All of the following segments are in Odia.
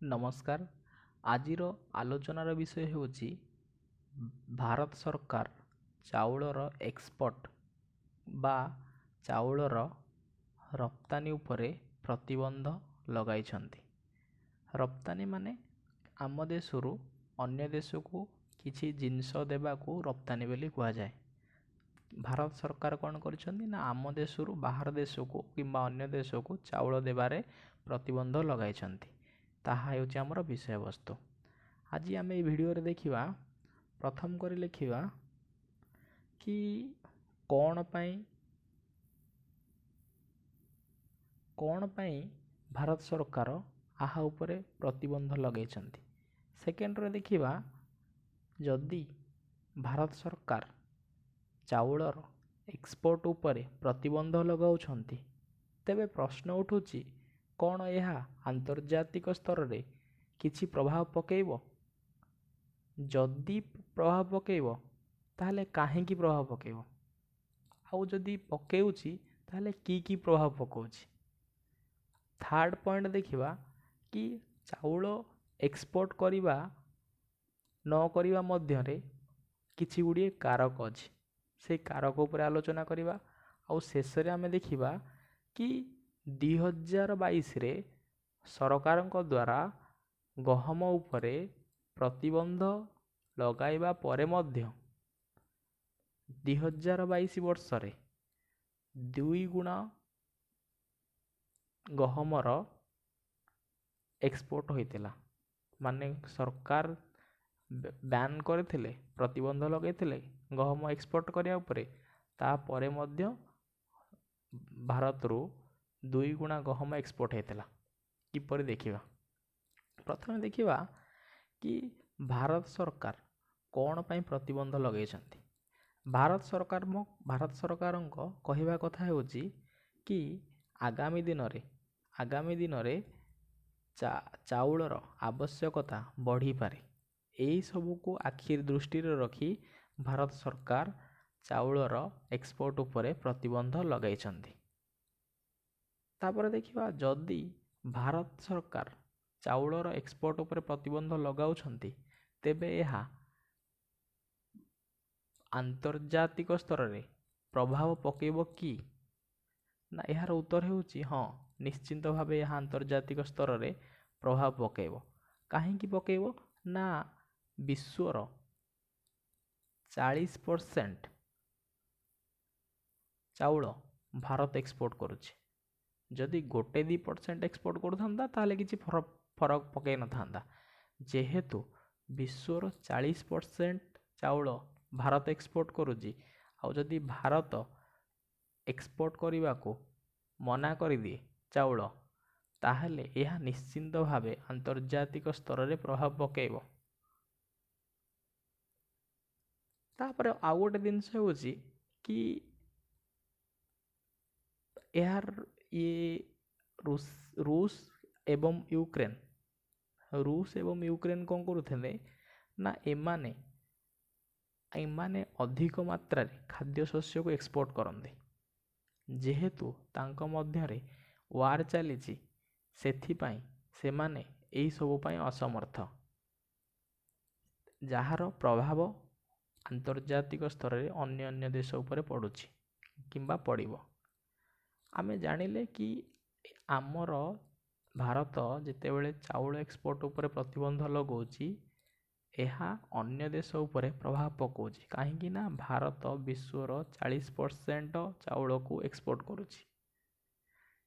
ନମସ୍କାର। ଆଜିର ଆଲୋଚନାର ବିଷୟ ହେଉଛି ଭାରତ ସରକାର ଚାଉଳର ଏକ୍ସପୋର୍ଟ ବା ଚାଉଳର ରପ୍ତାନି ଉପରେ ପ୍ରତିବନ୍ଧ ଲଗାଇଛନ୍ତି। ରପ୍ତାନି ମାନେ ଆମ ଦେଶରୁ ଅନ୍ୟ ଦେଶକୁ କିଛି ଜିନିଷ ଦେବାକୁ ରପ୍ତାନି ବୋଲି କୁହାଯାଏ। ଭାରତ ସରକାର କ'ଣ କରିଛନ୍ତି ନା ଆମ ଦେଶରୁ ବାହାର ଦେଶକୁ କିମ୍ବା ଅନ୍ୟ ଦେଶକୁ ଚାଉଳ ଦେବାରେ ପ୍ରତିବନ୍ଧ ଲଗାଇଛନ୍ତି। ତାହା ହେଉଛି ଆମର ବିଷୟବସ୍ତୁ। ଆଜି ଆମେ ଏଇ ଭିଡ଼ିଓରେ ଦେଖିବା, ପ୍ରଥମ କରି ଲେଖିବା କି କ'ଣ ପାଇଁ ଭାରତ ସରକାର ଆହା ଉପରେ ପ୍ରତିବନ୍ଧ ଲଗାଇଛନ୍ତି। ସେକେଣ୍ଡରେ ଦେଖିବା, ଯଦି ଭାରତ ସରକାର ଚାଉଳର ଏକ୍ସପୋର୍ଟ ଉପରେ ପ୍ରତିବନ୍ଧ ଲଗାଉଛନ୍ତି, ତେବେ ପ୍ରଶ୍ନ ଉଠୁଛି କ'ଣ ଏହା ଆନ୍ତର୍ଜାତିକ ସ୍ତରରେ କିଛି ପ୍ରଭାବ ପକାଇବ? ଯଦି ପ୍ରଭାବ ପକାଇବ, ତାହେଲେ କାହିଁକି ପ୍ରଭାବ ପକାଇବ? ଆଉ ଯଦି ପକାଉଛି, ତାହେଲେ କି କି ପ୍ରଭାବ ପକାଉଛି? ଥାର୍ଡ଼ ପଏଣ୍ଟ ଦେଖିବା କି ଚାଉଳ ଏକ୍ସପୋର୍ଟ କରିବା ନ କରିବା ମଧ୍ୟରେ କିଛି ଗୁଡ଼ିଏ କାରକ ଅଛି, ସେଇ କାରକ ଉପରେ ଆଲୋଚନା କରିବା। ଆଉ ଶେଷରେ ଆମେ ଦେଖିବା କି 2022ରେ ସରକାରଙ୍କ ଦ୍ୱାରା ଗହମ ଉପରେ ପ୍ରତିବନ୍ଧ ଲଗାଇବା ପରେ ମଧ୍ୟ 2022 ବର୍ଷରେ 2 ଗୁଣ ଗହମର ଏକ୍ସପୋର୍ଟ ହୋଇଥିଲା। ମାନେ ସରକାର ବ୍ୟାନ୍ କରିଥିଲେ, ପ୍ରତିବନ୍ଧ ଲଗାଇଥିଲେ ଗହମ ଏକ୍ସପୋର୍ଟ କରିବା ଉପରେ, ତାପରେ ମଧ୍ୟ ଭାରତରୁ 2 ଗୁଣା ଗହମ ଏକ୍ସପୋର୍ଟ ହେଇଥିଲା। କିପରି ଦେଖିବା? ପ୍ରଥମେ ଦେଖିବା କି ଭାରତ ସରକାର କ'ଣ ପାଇଁ ପ୍ରତିବନ୍ଧ ଲଗାଇଛନ୍ତି। ଭାରତ ସରକାରଙ୍କ କହିବା କଥା ହେଉଛି କି ଆଗାମୀ ଦିନରେ ଚାଉଳର ଆବଶ୍ୟକତା ବଢ଼ିପାରେ। ଏହିସବୁକୁ ଆଖି ଦୃଷ୍ଟିରେ ରଖି ଭାରତ ସରକାର ଚାଉଳର ଏକ୍ସପୋର୍ଟ ଉପରେ ପ୍ରତିବନ୍ଧ ଲଗାଇଛନ୍ତି। ତାପରେ ଦେଖିବା, ଯଦି ଭାରତ ସରକାର ଚାଉଳର ଏକ୍ସପୋର୍ଟ ଉପରେ ପ୍ରତିବନ୍ଧ ଲଗାଉଛନ୍ତି, ତେବେ ଏହା ଆନ୍ତର୍ଜାତିକ ସ୍ତରରେ ପ୍ରଭାବ ପକାଇବ କି ନା? ଏହାର ଉତ୍ତର ହେଉଛି ହଁ, ନିଶ୍ଚିନ୍ତ ଭାବେ ଏହା ଆନ୍ତର୍ଜାତିକ ସ୍ତରରେ ପ୍ରଭାବ ପକାଇବ। କାହିଁକି ପକାଇବ ନା ବିଶ୍ୱର 40% ଚାଉଳ ଭାରତ ଏକ୍ସପୋର୍ଟ କରୁଛି। ଯଦି ଗୋଟେ 2% ଏକ୍ସପୋର୍ଟ କରୁଥାନ୍ତା, ତାହେଲେ କିଛି ଫରକ ପକାଇ ନଥାନ୍ତା। ଯେହେତୁ ବିଶ୍ୱର 40% ଚାଉଳ ଭାରତ ଏକ୍ସପୋର୍ଟ କରୁଛି, ଆଉ ଯଦି ଭାରତ ଏକ୍ସପୋର୍ଟ କରିବାକୁ ମନା କରିଦିଏ ଚାଉଳ, ତାହେଲେ ଏହା ନିଶ୍ଚିନ୍ତ ଭାବେ ଆନ୍ତର୍ଜାତିକ ସ୍ତରରେ ପ୍ରଭାବ ପକାଇବ। ତାପରେ ଆଉ ଗୋଟେ ଜିନିଷ ହେଉଛି କି ଏହାର ଇଏ ରୁଷ ଏବଂ ୟୁକ୍ରେନ କ'ଣ କରୁଥିଲେ ନା ଏମାନେ ଅଧିକ ମାତ୍ରାରେ ଖାଦ୍ୟ ଶସ୍ୟକୁ ଏକ୍ସପୋର୍ଟ କରନ୍ତି। ଯେହେତୁ ତାଙ୍କ ମଧ୍ୟରେ ୱାର୍ ଚାଲିଛି, ସେଥିପାଇଁ ସେମାନେ ଏହିସବୁ ପାଇଁ ଅସମର୍ଥ, ଯାହାର ପ୍ରଭାବ ଆନ୍ତର୍ଜାତିକ ସ୍ତରରେ ଅନ୍ୟ ଅନ୍ୟ ଦେଶ ଉପରେ ପଡ଼ୁଛି କିମ୍ବା ପଡ଼ିବ। ଆମେ ଜାଣିଲେ କି ଆମର ଭାରତ ଯେତେବେଳେ ଚାଉଳ ଏକ୍ସପୋର୍ଟ ଉପରେ ପ୍ରତିବନ୍ଧ ଲଗାଉଛି, ଏହା ଅନ୍ୟ ଦେଶ ଉପରେ ପ୍ରଭାବ ପକାଉଛି। କାହିଁକି ନା ଭାରତ ବିଶ୍ୱର 40% ଚାଉଳକୁ ଏକ୍ସପୋର୍ଟ କରୁଛି।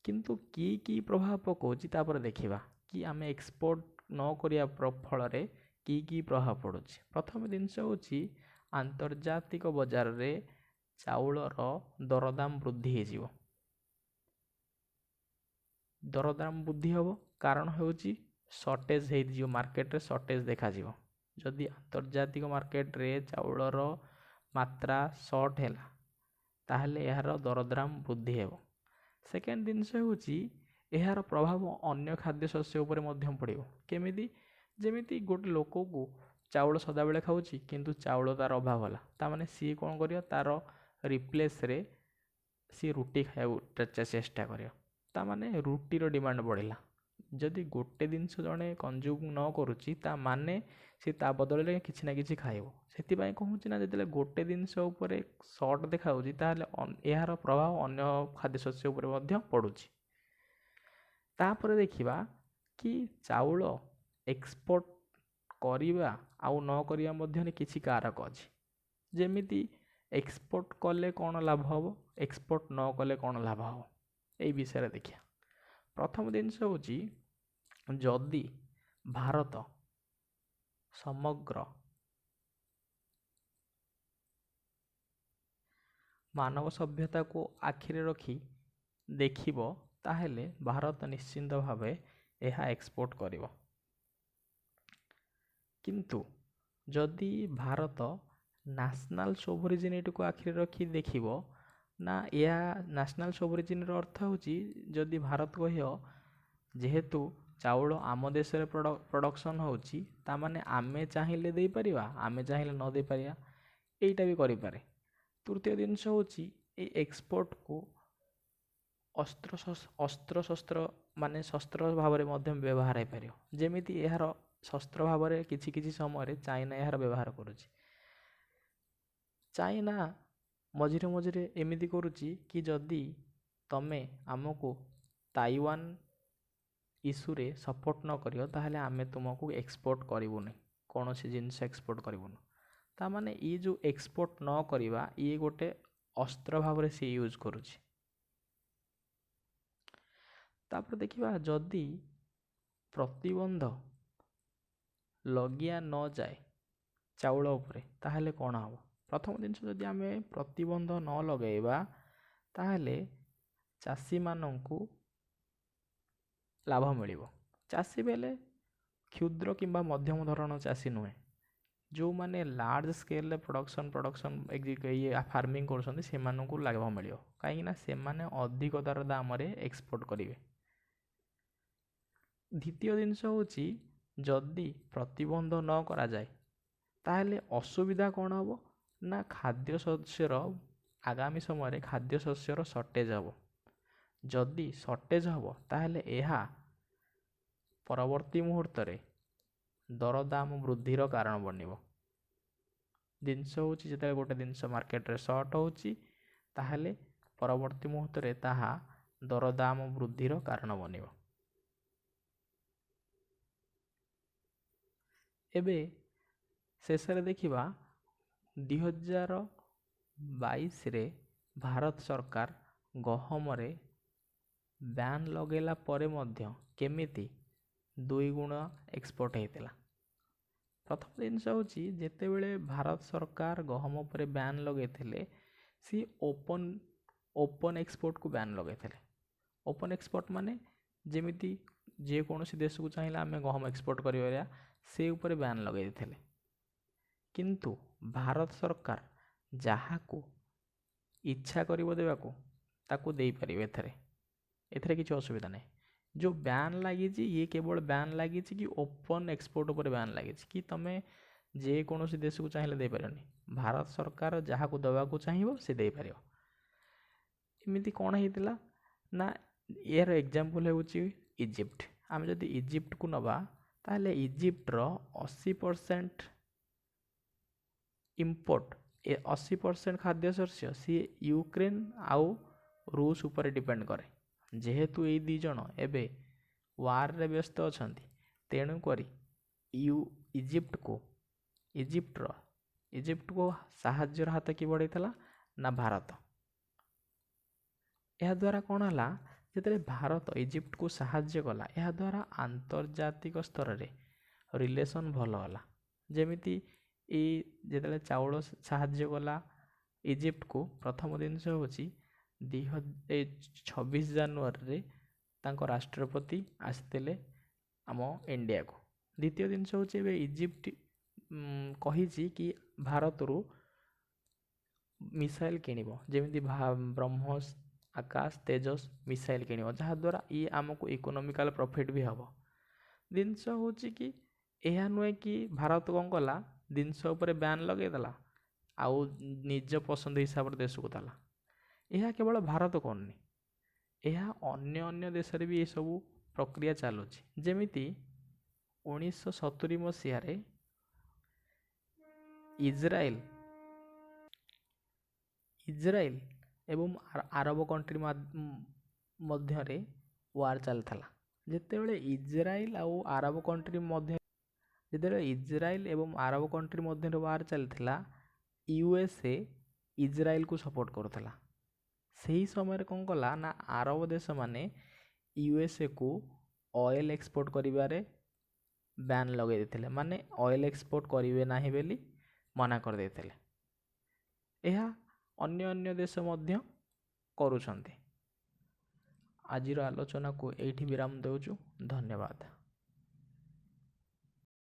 କିନ୍ତୁ କି କି ପ୍ରଭାବ ପକାଉଛି, ତାପରେ ଦେଖିବା କି ଆମେ ଏକ୍ସପୋର୍ଟ ନ କରିବା ଫଳରେ କି କି ପ୍ରଭାବ ପଡ଼ୁଛି। ପ୍ରଥମ ଜିନିଷ ହେଉଛି ଆନ୍ତର୍ଜାତିକ ବଜାରରେ ଚାଉଳର ଦରଦାମ ବୃଦ୍ଧି ହେଇଯିବ। ଦରଦାମ ବୃଦ୍ଧି ହେବ, କାରଣ ହେଉଛି ସର୍ଟେଜ୍ ହେଇଯିବ, ମାର୍କେଟରେ ସର୍ଟେଜ୍ ଦେଖାଯିବ। ଯଦି ଆନ୍ତର୍ଜାତିକ ମାର୍କେଟରେ ଚାଉଳର ମାତ୍ରା ସର୍ଟ ହେଲା, ତାହେଲେ ଏହାର ଦରଦାମ ବୃଦ୍ଧି ହେବ। ସେକେଣ୍ଡ ଜିନିଷ ହେଉଛି ଏହାର ପ୍ରଭାବ ଅନ୍ୟ ଖାଦ୍ୟ ଶସ୍ୟ ଉପରେ ମଧ୍ୟ ପଡ଼ିବ। କେମିତି? ଯେମିତି ଗୋଟେ ଲୋକକୁ ଚାଉଳ ସଦାବେଳେ ଖାଉଛି, କିନ୍ତୁ ଚାଉଳ ତାର ଅଭାବ ହେଲା, ତାମାନେ ସିଏ କ'ଣ କରିବ? ତାର ରିପ୍ଲେସ୍ରେ ସିଏ ରୁଟି ଖାଇବାକୁ ଚେଷ୍ଟା କରିବ। ତାମାନେ ରୁଟିର ଡିମାଣ୍ଡ ବଢ଼ିଲା। ଯଦି ଗୋଟେ ଜିନିଷ ଜଣେ କନଜ୍ୟୁମ୍ ନ କରୁଛି, ତା ମାନେ ସେ ତା ବଦଳରେ କିଛି ନା କିଛି ଖାଇବ। ସେଥିପାଇଁ କହୁଛି ନା, ଯେତେବେଳେ ଗୋଟେ ଜିନିଷ ଉପରେ ସର୍ଟ ଦେଖାଯାଉଛି, ତାହେଲେ ଏହାର ପ୍ରଭାବ ଅନ୍ୟ ଖାଦ୍ୟଶସ୍ୟ ଉପରେ ମଧ୍ୟ ପଡ଼ୁଛି। ତାପରେ ଦେଖିବା କି ଚାଉଳ ଏକ୍ସପୋର୍ଟ କରିବା ଆଉ ନ କରିବା ମଧ୍ୟରେ କିଛି କାରକ ଅଛି। ଯେମିତି ଏକ୍ସପୋର୍ଟ କଲେ କ'ଣ ଲାଭ ହେବ, ଏକ୍ସପୋର୍ଟ ନ କଲେ କ'ଣ ଲାଭ ହେବ, ଏଇ ବିଷୟରେ ଦେଖିବା। ପ୍ରଥମ ଜିନିଷ ହେଉଛି, ଯଦି ଭାରତ ସମଗ୍ର ମାନବ ସଭ୍ୟତାକୁ ଆଖିରେ ରଖି ଦେଖିବ, ତାହେଲେ ଭାରତ ନିଶ୍ଚିନ୍ତ ଭାବେ ଏହା ଏକ୍ସପୋର୍ଟ କରିବ। କିନ୍ତୁ ଯଦି ଭାରତ ନ୍ୟାସନାଲ୍ ସୋଭରିଜିନିଟିକୁ ଆଖିରେ ରଖି ଦେଖିବ ନା, ଏହା ନ୍ୟାସନାଲ୍ ସୋଭରିଜିନିର ଅର୍ଥ ହେଉଛି, ଯଦି ଭାରତ କହିବ ଯେହେତୁ ଚାଉଳ ଆମ ଦେଶରେ ପ୍ରଡ଼କ୍ସନ୍ ହେଉଛି, ତାମାନେ ଆମେ ଚାହିଁଲେ ଦେଇପାରିବା, ଆମେ ଚାହିଁଲେ ନ ଦେଇପାରିବା, ଏଇଟା ବି କରିପାରେ। ତୃତୀୟ ଜିନିଷ ହେଉଛି, ଏଇ ଏକ୍ସପୋର୍ଟକୁ ଅସ୍ତ୍ରଶସ୍ତ୍ର ମାନେ ଶସ୍ତ୍ର ଭାବରେ ମଧ୍ୟ ବ୍ୟବହାର ହେଇପାରିବ। ଯେମିତି ଏହାର ଶସ୍ତ୍ର ଭାବରେ କିଛି କିଛି ସମୟରେ ଚାଇନା ଏହାର ବ୍ୟବହାର କରୁଛି। ଚାଇନା ମଝିରେ ମଝିରେ ଏମିତି କରୁଛି କି ଯଦି ତମେ ଆମକୁ ତାଇୱାନ ଇସ୍ୟୁରେ ସପୋର୍ଟ ନ କରିବ, ତାହେଲେ ଆମେ ତୁମକୁ ଏକ୍ସପୋର୍ଟ କରିବୁନି, କୌଣସି ଜିନିଷ ଏକ୍ସପୋର୍ଟ କରିବୁନି। ତାମାନେ ଇଏ ଯେଉଁ ଏକ୍ସପୋର୍ଟ ନ କରିବା, ଇଏ ଗୋଟେ ଅସ୍ତ୍ର ଭାବରେ ସିଏ ୟୁଜ୍ କରୁଛି। ତାପରେ ଦେଖିବା, ଯଦି ପ୍ରତିବନ୍ଧ ଲଗିଆ ନଯାଏ ଚାଉଳ ଉପରେ, ତାହେଲେ କ'ଣ ହେବ? ପ୍ରଥମ ଜିନିଷ, ଯଦି ଆମେ ପ୍ରତିବନ୍ଧ ନ ଲଗାଇବା, ତାହେଲେ ଚାଷୀମାନଙ୍କୁ ଲାଭ ମିଳିବ। ଚାଷୀ ବେଲେ କ୍ଷୁଦ୍ର କିମ୍ବା ମଧ୍ୟମ ଧରଣର ଚାଷୀ ନୁହେଁ, ଯେଉଁମାନେ ଲାର୍ଜ ସ୍କେଲରେ ପ୍ରଡ଼କ୍ସନ୍ ଇଏ ଫାର୍ମିଂ କରୁଛନ୍ତି, ସେମାନଙ୍କୁ ଲାଭ ମିଳିବ, କାହିଁକିନା ସେମାନେ ଅଧିକ ଦର ଦାମରେ ଏକ୍ସପୋର୍ଟ କରିବେ। ଦ୍ୱିତୀୟ ଜିନିଷ ହେଉଛି, ଯଦି ପ୍ରତିବନ୍ଧ ନ କରାଯାଏ, ତାହେଲେ ଅସୁବିଧା କ'ଣ ହେବ ନା ଖାଦ୍ୟ ଶସ୍ୟର ଆଗାମୀ ସମୟରେ ଖାଦ୍ୟ ଶସ୍ୟର ସର୍ଟେଜ୍ ହେବ। ଯଦି ସର୍ଟେଜ୍ ହେବ, ତାହେଲେ ଏହା ପରବର୍ତ୍ତୀ ମୁହୂର୍ତ୍ତରେ ଦରଦାମ ବୃଦ୍ଧିର କାରଣ ବନିବ। ଜିନିଷ ହେଉଛି, ଯେତେବେଳେ ଗୋଟେ ଜିନିଷ ମାର୍କେଟରେ ସର୍ଟ ହେଉଛି, ତାହେଲେ ପରବର୍ତ୍ତୀ ମୁହୂର୍ତ୍ତରେ ତାହା ଦରଦାମ ବୃଦ୍ଧିର କାରଣ ବନିବ। ଏବେ ଶେଷରେ ଦେଖିବା, 2022ରେ ଭାରତ ସରକାର ଗହମରେ ବ୍ୟାନ୍ ଲଗାଇଲା ପରେ ମଧ୍ୟ କେମିତି 2 ଗୁଣ ଏକ୍ସପୋର୍ଟ ହେଇଥିଲା। ପ୍ରଥମ ଜିନିଷ ହେଉଛି, ଯେତେବେଳେ ଭାରତ ସରକାର ଗହମ ଉପରେ ବ୍ୟାନ୍ ଲଗାଇଥିଲେ, ସିଏ ଓପନ୍ ଏକ୍ସପୋର୍ଟକୁ ବ୍ୟାନ୍ ଲଗାଇଥିଲେ। ଓପନ୍ ଏକ୍ସପୋର୍ଟ ମାନେ ଯେମିତି ଯେକୌଣସି ଦେଶକୁ ଚାହିଁଲେ ଆମେ ଗହମ ଏକ୍ସପୋର୍ଟ କରିପାରିବା, ସେ ଉପରେ ବ୍ୟାନ୍ ଲଗାଇ ଦେଇଥିଲେ। କିନ୍ତୁ ଭାରତ ସରକାର ଯାହାକୁ ଇଚ୍ଛା କରିବ ଦେବାକୁ, ତାକୁ ଦେଇପାରିବେ। ଏଥିରେ କିଛି ଅସୁବିଧା ନାହିଁ। ଯେଉଁ ବ୍ୟାନ୍ ଲାଗିଛି, ଇଏ କେବଳ ବ୍ୟାନ୍ ଲାଗିଛି କି ଓପନ୍ ଏକ୍ସପୋର୍ଟ ଉପରେ ବ୍ୟାନ୍ ଲାଗିଛି କି ତୁମେ ଯେକୌଣସି ଦେଶକୁ ଚାହିଁଲେ ଦେଇପାରିବନି। ଭାରତ ସରକାର ଯାହାକୁ ଦେବାକୁ ଚାହିଁବ, ସେ ଦେଇପାରିବ। ଏମିତି କ'ଣ ହେଇଥିଲା ନା, ଏହାର ଏକ୍ଜାମ୍ପଲ୍ ହେଉଛି ଇଜିପ୍ଟ। ଆମେ ଯଦି ଇଜିପ୍ଟକୁ ନେବା, ତାହେଲେ ଇଜିପ୍ଟର 80% ଇମ୍ପୋର୍ଟ, 80% ଖାଦ୍ୟଶସ୍ୟ ସିଏ ୟୁକ୍ରେନ୍ ଆଉ ରୁଷ ଉପରେ ଡିପେଣ୍ଡ କରେ। ଯେହେତୁ ଏଇ ଦୁଇ ଜଣ ଏବେ ୱାର୍ରେ ବ୍ୟସ୍ତ ଅଛନ୍ତି, ତେଣୁକରି ଇଜିପ୍ଟକୁ ଇଜିପ୍ଟର ଇଜିପ୍ଟକୁ ସାହାଯ୍ୟର ହାତ କିଏ ବଢ଼େଇଥିଲା ନା ଭାରତ। ଏହାଦ୍ୱାରା କ'ଣ ହେଲା? ଯେତେବେଳେ ଭାରତ ଇଜିପ୍ଟକୁ ସାହାଯ୍ୟ କଲା, ଏହାଦ୍ୱାରା ଆନ୍ତର୍ଜାତିକ ସ୍ତରରେ ରିଲେସନ୍ ଭଲ ହେଲା। ଯେମିତି ଏଇ ଯେତେବେଳେ ଚାଉଳ ସାହାଯ୍ୟ କଲା ଇଜିପ୍ଟକୁ, ପ୍ରଥମ ଜିନିଷ ହେଉଛି 26 ଜାନୁଆରୀରେ ତାଙ୍କ ରାଷ୍ଟ୍ରପତି ଆସିଥିଲେ ଆମ ଇଣ୍ଡିଆକୁ। ଦ୍ୱିତୀୟ ଜିନିଷ ହେଉଛି, ଏବେ ଇଜିପ୍ଟ କହିଛି କି ଭାରତରୁ ମିସାଇଲ୍ କିଣିବ, ଯେମିତି ବ୍ରହ୍ମୋସ, ଆକାଶ, ତେଜସ୍ ମିସାଇଲ୍ କିଣିବ, ଯାହାଦ୍ୱାରା ଇଏ ଆମକୁ ଇକୋନୋମିକାଲ୍ ପ୍ରଫିଟ୍ ବି ହେବ। ଜିନିଷ ହେଉଛି କି ଏହା ନୁହେଁ କି ଭାରତ କ'ଣ କଲା, ଜିନିଷ ଉପରେ ବ୍ୟାନ୍ ଲଗାଇଦେଲା ଆଉ ନିଜ ପସନ୍ଦ ହିସାବରେ ଦେଶକୁ ଦେଲା। ଏହା କେବଳ ଭାରତ କରୁନି, ଏହା ଅନ୍ୟ ଅନ୍ୟ ଦେଶରେ ବି ଏସବୁ ପ୍ରକ୍ରିୟା ଚାଲୁଛି। ଯେମିତି 1970 ମସିହାରେ ଇଜ୍ରାଇଲ୍ ଏବଂ ଆରବ କଣ୍ଟ୍ରି ମଧ୍ୟରେ ୱାର୍ ଚାଲିଥିଲା। ଯେତେବେଳେ ଇଜ୍ରାଇଲ୍ ଆଉ ଆରବ କଣ୍ଟ୍ରି ମଧ୍ୟ ଯେତେବେଳେ ଇଜ୍ରାଇଲ୍ ଏବଂ ଆରବ କଣ୍ଟ୍ରି ମଧ୍ୟରେ ୱାର୍ ଚାଲିଥିଲା, ୟୁଏସ୍ଏ ଇଜ୍ରାଇଲ୍କୁ ସପୋର୍ଟ କରୁଥିଲା। ସେହି ସମୟରେ କ'ଣ କଲା ନା, ଆରବ ଦେଶମାନେ ୟୁଏସ୍ଏକୁ ଅଏଲ୍ ଏକ୍ସପୋର୍ଟ କରିବାରେ ବ୍ୟାନ୍ ଲଗାଇ ଦେଇଥିଲେ, ମାନେ ଅଏଲ୍ ଏକ୍ସପୋର୍ଟ କରିବେ ନାହିଁ ବୋଲି ମନା କରିଦେଇଥିଲେ। ଏହା ଅନ୍ୟ ଅନ୍ୟ ଦେଶ ମଧ୍ୟ କରୁଛନ୍ତି। ଆଜିର ଆଲୋଚନାକୁ ଏଇଠି ବିରାମ ଦେଉଛୁ। ଧନ୍ୟବାଦ।